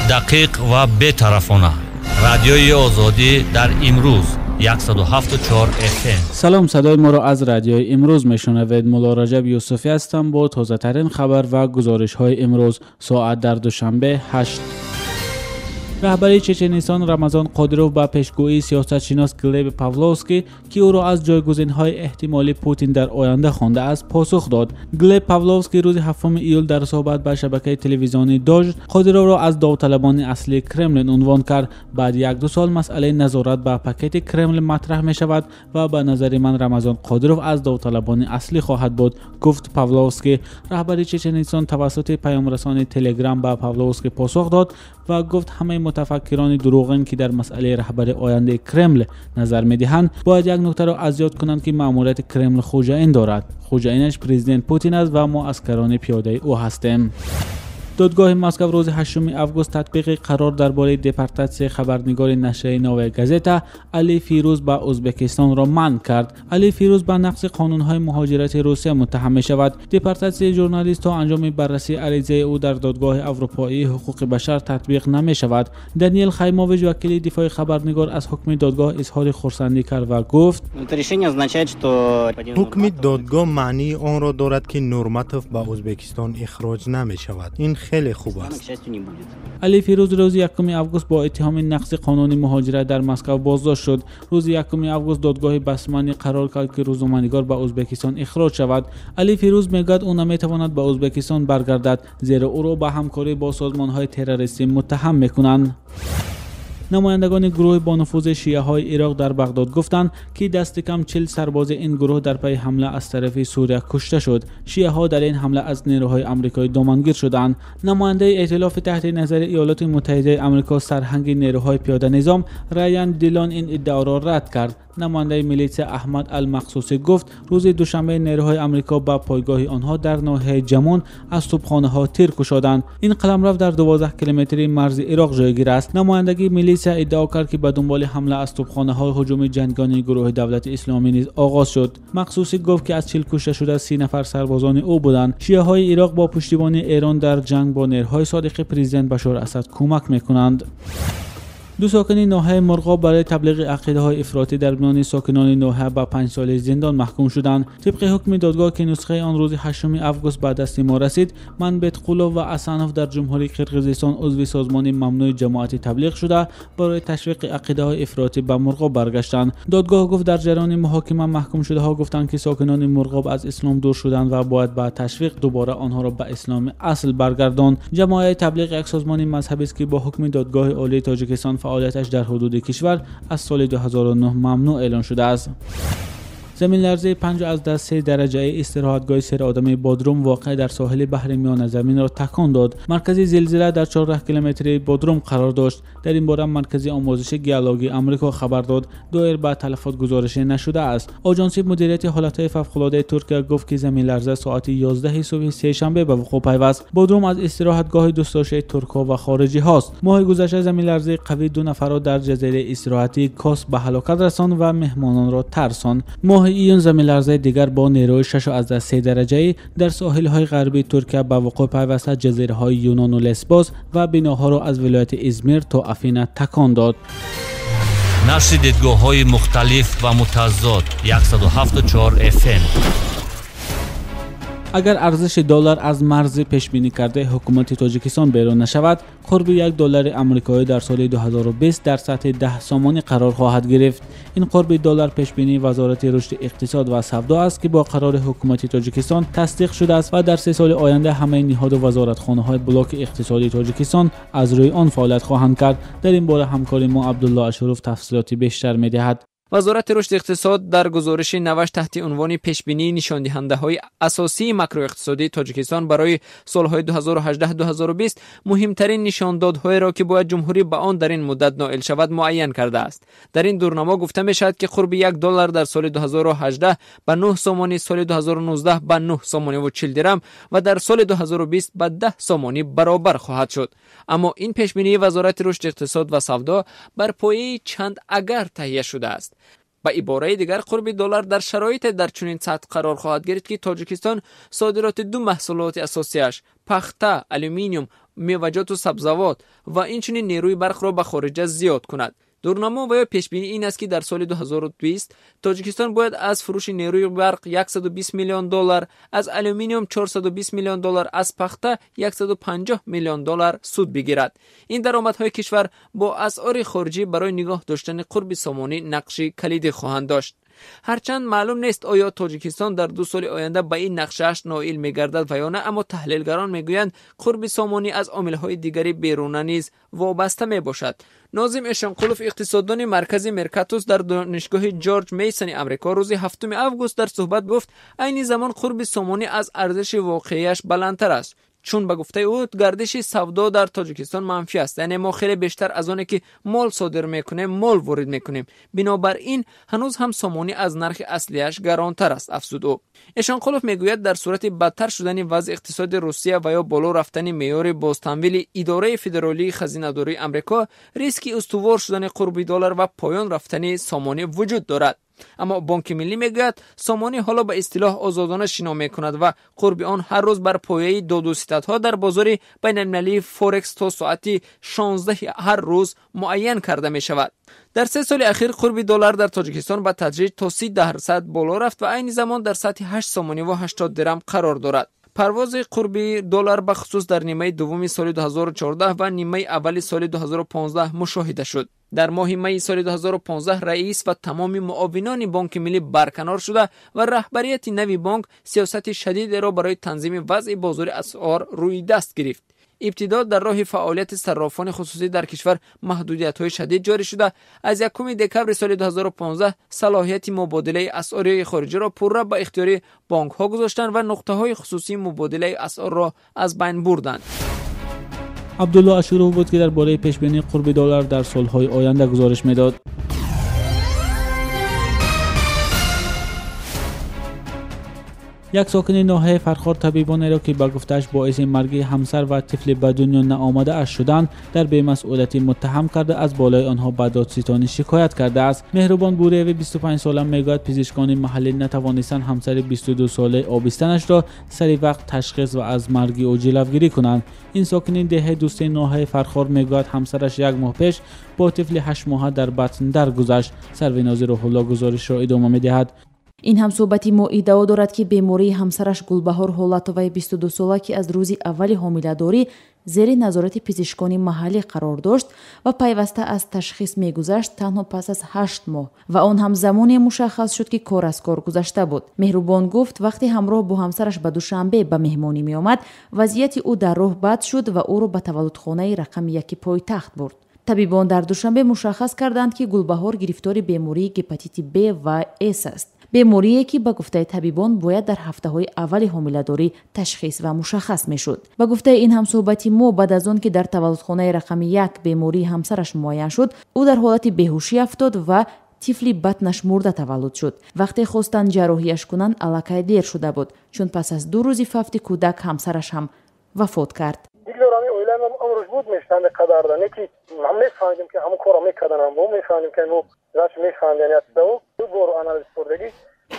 Дақиқ ва бетарафона. Радиои Озодӣ дар имрӯз 107.4 FM. Салом, садои моро аз радиои имрӯз мешунавед. Мулло Раҷаб Юсуфӣ ҳастам бо тозатарин хабар ва гузоришҳои имрӯз. Соат дар Душанбе 8. Раҳбари Чеченистон Рамазон Қодиров ба пешгӯии сиёсатшинос Глеб Павловский, ки ӯро аз ҷойгузинҳои эҳтимолии Путин дар оянда хондааст, посух дод. Глеб Павловский рӯзи 7 июл дар суҳбат ба шабакаи телевизионии Дожд Қодировро аз довталабони аслии Кремлин унвон кард. Баъд 1-2 сол масъалаи назорат ба пакети Кремл матраҳ мешавад ва ба назари ман Рамазон Қодиров аз довталабони аслӣ хоҳад буд, гуфт Павловский. Раҳбари Чеченистон тавассути паёмрасони Телеграм ба Павловский посух дод ва гуфт ҳамаи мутафаккирони дурӯғин, ки дар масъалаи раҳбари ояндаи Кремл назар медиҳанд, бояд як нуктаро аз ёд кунанд, ки маъмурияти Кремл хуҷаин дорад. Хуҷаинаш президент Путин аст ва мо аскарони пиёдаи ӯ ҳастем. Додгоҳи Москва рӯзи 8 август татбиқи қарор дар бораи депортатсияи хабарнигори нашрияи Новая газета Али Фирӯз ба Ӯзбекистонро манъ кард. Али Фирӯз ба нақзи қонунҳои муҳоҷирати Русия муттаҳам мешавад. Депортатсияи журналист то анҷоми баррасии аризаи ӯ дар додгоҳи Аврупоии ҳуқуқи башар татбиқ намешавад. Даниил Хаймович, вакили дифои хабарнигор, аз ҳукми додгоҳ изҳори хурсандӣ кард ва гуфт: Ҳукми додгоҳ маънии онро дорад, ки Нурматов ба Ӯзбекистон ихроҷ намешавад. Ин хеле хуб аст. Али Фирӯз рӯзи 1 август бо иттиҳоми нақзи қонуни муҳоҷират дар Москва боздошт шуд. Рӯзи 1 август додгоҳи Басманӣ қарор кард, ки рӯзноманигор ба Ӯзбекистон ихроҷ шавад. Али Фирӯз мегӯяд, ӯ наметавонад ба Ӯзбекистон баргардад, зеро ӯро ба ҳамкорӣ бо созмонҳои террористӣ муттаҳам мекунанд. Намояндагони гурӯҳи бонуфузи шиаҳои Ироқ дар Бағдод гуфтанд, ки дасти кам 40 сарбози ин гурӯҳ дар пайи ҳамла аз тарафи Сурия кушта шуд. Шиаҳо дар ин ҳамла аз нерӯҳои амрикоӣ домангир шуданд. Намояндаи эътилофи таҳти назари Иёлоти Муттаҳидаи Амрико, сарҳанги нерӯҳои пиёданизом Раян Дилон ин иддаоро рад кард. Намояндаи милитсия Аҳмад Алмақсусӣ гуфт, рӯзи душанбе нерӯҳои амрико ба пойгоҳи онҳо дар ноҳияи Ҷамун аз тӯбхонаҳо тир кушоданд. Ин қаламрав дар 12 километри марзи Ироқ ҷойгир аст. Намояндагии милитсия иддао кард, ки ба дунболи ҳамла аз тӯбхонаҳо ҳуҷуми ҷангонии гурӯҳи давлати исломӣ низ оғоз шуд. Мақсусӣ гуфт, ки аз 40 кушта шуда 30 нафар сарбозони ӯ буданд. Шиаҳои Ироқ бо пуштибонии Эрон дар ҷанг бо нерӯҳои содиқи президент Башор Асад кӯмак мекунанд. Ду сокини ноҳияи Мурғоб барои таблиғи ақидаҳои ифротӣ дар миёни сокинони ноҳия ба 5 соли зиндон маҳкум шуданд. Тибқи ҳукми додгоҳ, ки нусхаи он рӯзи 8 август ба дасти мо расид, Манбетқулов ва Асанов дар Ҷумҳурии Қирғизистон узви созмони мамнӯи ҷамоати таблиғ шуда, барои ташвиқи ақидаҳои ифротӣ ба Мурғоб баргаштанд. Додгоҳ гуфт, дар ҷараёни муҳокима маҳкумшудаҳо гуфтанд, ки сокинони Мурғоб аз ислом дур шуданд ва бояд ба ташвиқ дубора онҳоро ба исломи асл баргардонд. Ҷамоаи таблиғ як созмони мазҳабист, ки бо ҳукми додгоҳи олии Тоҷикистон фаъолияташ дар ҳудуди кишвар аз соли 2009 мамнӯъ эълон шудааст. Заминларзаи 5.3 дараҷаи истироҳатгоҳи серодами Бодрум воқеъ дар соҳили баҳри Миёназаминро такон дод. Маркази зилзила дар 14 километри Бодрум қарор дошт. Дар ин бора Маркази омӯзиши геологии Амрико хабар дод. Доир ба талафот гузоришӣ нашудааст. Оҷонси мудирияти ҳолатҳои фавқулодаи Туркия гуфт, ки заминларза соати 11 субҳи сешанбе ба вуқӯъ пайваст. Бодрум аз истироҳатгоҳи дӯстдоштаи туркҳо ва хориҷиҳост. Моҳи гузашта заминларзаи қавӣ 2 нафарро дар ҷазираи истироҳатии Кос ба ҳалокат расонд ва меҳмононро тарсонд. Моҳи июн заминларзаи дигар бо нерӯи 6.3 дараҷаӣ дар соҳилҳои ғарбии Туркия ба вуқӯъ пайваста ҷазираҳои Юнону Лесбос ва биноҳоро аз вилояти Измир то Афина такон дод. Нашри дидгоҳҳои мухталиф ва мутазод 107.4 FM. Агар арзиши доллар аз марзи пешбинӣ кардаи ҳукумати Тоҷикистон берун нашавад, қурби 1 доллари амрикоӣ дар соли 2020 дар сатҳи 10 сомонӣ қарор хоҳад гирифт. Ин қурби доллар пешбинии Вазорати рушди иқтисод ва савдо аст, ки бо қарори ҳукумати Тоҷикистон тасдиқ шудааст ва дар 3 соли оянда ҳамаи ниҳоду вазоратхонаҳои блоки иқтисодии Тоҷикистон аз рӯи он фаъолият хоҳанд кард. Дар ин бора ҳамкори мо Абдулло Ашуров тафсилоти бештар медиҳад. Вазорати рушди иқтисод дар гузориши наваш таҳти унвони пешбинии нишондиҳандаҳои асосии макроиқтисодии Тоҷикистон барои солҳои 2018-2020 муҳимтарин нишондодҳоеро, ки бояд ҷумҳурӣ ба он дар ин муддат ноил шавад, муайян кардааст. Дар ин дурнамо гуфта мешавад, ки қурби 1 доллар дар соли 2018 ба 9 сомонӣ, соли 2019 ба 9 сомониву 40 дирам ва дар соли 2020 ба 10 сомонӣ баробар хоҳад шуд. Аммо ин пешбинии Вазорати рушди иқтисод ва савдо бар пояи чанд агар таҳия шудааст. Ба ибораи дигар, қурби доллар дар шароите дар чунин сатҳ қарор хоҳад гирифт, ки Тоҷикистон содироти ду маҳсулоти асосияш пахта, алюминиум, меваҷоту сабзавот ва инчунин нерӯи барқро ба хориҷа зиёд кунад. Дурнамо ва ё пешбинӣ ин аст, ки дар соли 2020 Тоҷикистон бояд аз фурӯши нерӯи барқ 120 миллион доллар, аз алюминиум 420 миллион доллар, аз пахта 150 миллион доллар суд бигирад. Ин даромадҳои кишвар бо асъори хориҷӣ барои нигоҳ доштани қурби сомонӣ нақши калидӣ хоҳанд дошт. Ҳарчанд маълум нест, оё Тоҷикистон дар 2 соли оянда ба ин нақшааш ноил мегардад ва ё на, аммо таҳлилгарон мегӯянд, қурби сомонӣ аз омилҳои дигари беруна низ вобаста мебошад. Нозим Эшонқулов, иқтисоддони маркази Меркатус дар донишгоҳи Ҷорҷ Мейсони Амрико, рӯзи 7 август дар суҳбат гуфт, айни замон қурби сомонӣ аз арзиши воқеияш баландтар аст, чун ба гуфтаи ӯ гардиши савдо дар Тоҷикистон манфӣ аст, яъне мо хеле бештар аз оне ки мол содир мекунем, мол ворид мекунем. Бинобар ин ҳанӯз ҳам сомонӣ аз нархи аслияш гаронтар аст, афзуд ӯ. Эшонқулов мегӯяд, дар сурати бадтар шудани вазъи иқтисоди Русия ва ё боло рафтани меъёри бозтамвили идораи федералии хазинадории Амрико, риски устувор шудани қурби доллар ва поён рафтани сомонӣ вуҷуд дорад. Аммо Бонки Миллӣ мегӯяд, сомонӣ ҳоло ба истилоҳ озодона шино мекунад ва қурби он ҳар рӯз бар пояи доду ситадҳо дар бозори байналмилалии Форекс то соати 16 ҳар рӯз муайян карда мешавад. Дар 3 соли ахир қурби доллар дар Тоҷикистон ба тадриҷ то 30% боло рафт ва айни замон дар сатҳи 8 сомонӣ ва 80 дирам қарор дорад. Парвози қурби доллар ба хусус дар нимаи дуввуми соли 2014 ва нимаи аввали соли 2015 мушоҳида шуд. Дар моҳи майи соли 2015 раис ва тамоми муовинони Бонки Миллӣ барканор шуда ва раҳбарияти нави бонк сиёсати шадидеро барои танзими вазъи бозори асъор рӯи даст гирифт. Ибтидо дар роҳи фаъолияти саррофони хусусӣ дар кишвар маҳдудиятҳои шадид ҷорӣ шуда, аз 1 декабри соли 2015 салоҳияти мубодилаи асъори хориҷиро пурра ба ихтиёри бонкҳо гузоштанд ва нуқтаҳои хусусии мубодилаи асъорро аз байн бурданд. Абдулло Ашуров буд, ки дар бораи пешбинии қурби доллар дар солҳои оянда гузориш медод. Як сокини ноҳияи Фархор табибонеро, ки ба гуфтааш боиси марги ҳамсар ва тифли ба дунё наомадааш шуданд, дар бемасъулиятӣ муттаҳам карда, аз болои онҳо ба додситонӣ шикоят кардааст. Меҳрубон Буриеви 25 сола мегӯяд, пизишкони маҳаллӣ натавонистанд ҳамсари 22-солаи обистанашро сари вақт ташхис ва аз марги ӯ ҷилавгирӣ кунанд. Ин сокини деҳаи Дӯстии ноҳияи Фархор мегӯяд, ҳамсараш як моҳ пеш бо тифли 8-моҳа дар батн даргузашт. Сарвинози Рӯҳулло гузоришро идома медиҳад. Ин ҳамсӯҳбати мо иддао дорад, ки бемории ҳамсараш Гулбаҳор Ҳолатоваи 22-сола, ки аз рӯзи аввали ҳомиладорӣ зери назорати пизишкони маҳаллӣ қарор дошт ва пайваста аз ташхис мегузашт, танҳо пас аз 8 моҳ ва он ҳам замоне мушаххас шуд, ки кор аз кор гузашта буд. Меҳрубон гуфт, вақте ҳамроҳ бо ҳамсараш ба Душанбе ба меҳмонӣ меомад, вазъияти ӯ дар роҳ бад шуд ва ӯро ба таваллудхонаи рақами яки пойтахт бурд. Табибон дар Душанбе мушаххас карданд, ки Гулбаҳор гирифтори бемории гепатити Б ва С аст, беморие ки ба гуфтаи табибон бояд дар ҳафтаҳои аввали ҳомиладорӣ ташхис ва мушаххас мешуд. Ба гуфтаи ин ҳамсӯҳбати мо, баъд аз он ки дар таваллудхонаи рақами як бемории ҳамсараш муайян шуд, ӯ дар ҳолати беҳушӣ афтод ва тифли батнаш мурда таваллуд шуд. Вақте хостанд ҷарроҳияш кунанд, аллакай дер шуда буд, чун пас аз 2 рӯзи фавти кӯдак ҳамсараш ҳам вафот кард. Умрш буд мешаванд қадарда не ки мефаҳмидем, ки ҳамон корро мекардан, мо мефаҳмидем, ки зач мефаҳмидем, ду бор анализ бурдагӣ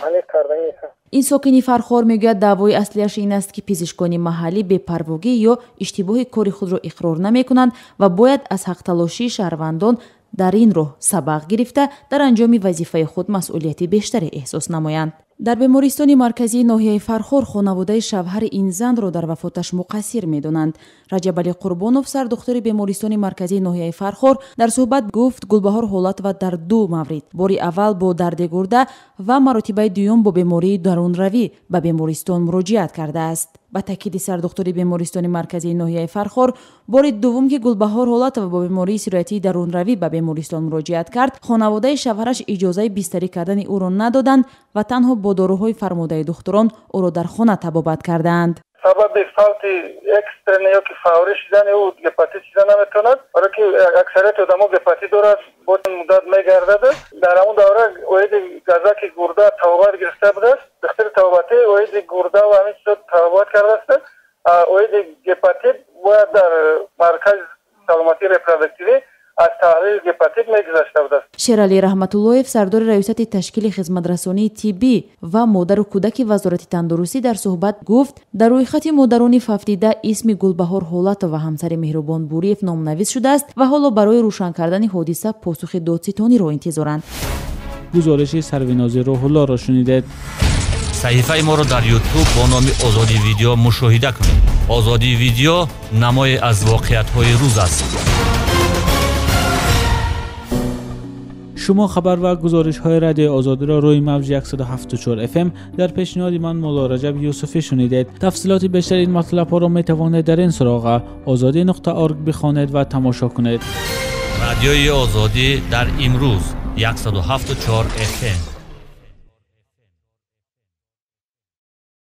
аниқ карданӣ нест. Ин сокини Фархор мегӯяд, даъвои аслиаш ин аст, ки пизишкони маҳаллӣ бепарвогӣ ё иштибоҳи кори худро иқрор намекунанд ва бояд аз ҳақталошии шаҳрвандон дар ин роҳ сабақ гирифта, дар анҷоми вазифаи худ масъулияти бештаре эҳсос намоянд. Дар бемористони марказии ноҳияи Фархор хонаводаи шавҳари ин занро дар вафоташ муқассир медонанд. Раҷабалӣ Қурбонов, сардухтури бемористони марказии ноҳияи Фархор, дар суҳбат гуфт, Гулбаҳор Ҳолатова дар ду маврид, бори аввал бо дарди гурда ва маротибаи дуюм бо бемории дарунравӣ, ба бемористон муроҷиат кардааст. Ба таъкиди сардухтури бемористони марказии ноҳияи Фархор, бори дуввум, ки Гулбаҳор Ҳолатова бо бемории сироятии дарунравӣ ба бемористон муроҷиат кард, хонаводаи шавҳараш иҷозаи бистарӣ кардани ӯро надоданд ва танҳо бо доруҳои фармудаи духтурон ӯро дар хона табобат кардаанд. Сабаби фавти экстренный ё ки фаврӣ шудани ӯ гепатит шуда наметавонад, барое ки аксарияти одамо гепатит дорад, бо муддат мегардад. Дар ҳамон давра оиди газаки гурда табобат гирифта будааст. Духтури табобатӣ оиди гурда ва ҳамин чизо табобат кардааст. Оиди гепатит бояд дар маркази саломатии репродуктивӣ Аз таҳлили гепатит мегузашта будааст. Шералӣ Раҳматуллоев, сардори раёсати ташкили хизматрасонии тиббӣ ва модару кӯдаки Вазорати тандурустӣ, дар суҳбат гуфт, дар рӯйхати модарони фавтида исми Гулбаҳор Ҳолатова, ҳамсари Меҳрубон Буриев, номнавис шудааст ва ҳоло барои рӯшан кардани ҳодиса посухи додситониро интизоранд. Гузориши Сарвинози Рӯҳуллоро шунидед. Саҳифаи моро дар Ютуб бо номи Озодӣ Видео мушоҳида кунед. Озодӣ Видео намое аз воқеиятҳои рӯз аст. Шумо хабар ва гузоришҳои Радиои Озодиро рӯи мавҷи 107.4 FM дар пешниҳоди ман Мулло Раҷаб Юсуфӣ шунидед. Тафсилоти бештари ин матлабҳоро метавонед дар ин суроға ozodi.org бихонед ва тамошо кунед. Радиои Озодӣ дар имрӯз 107.4 FM.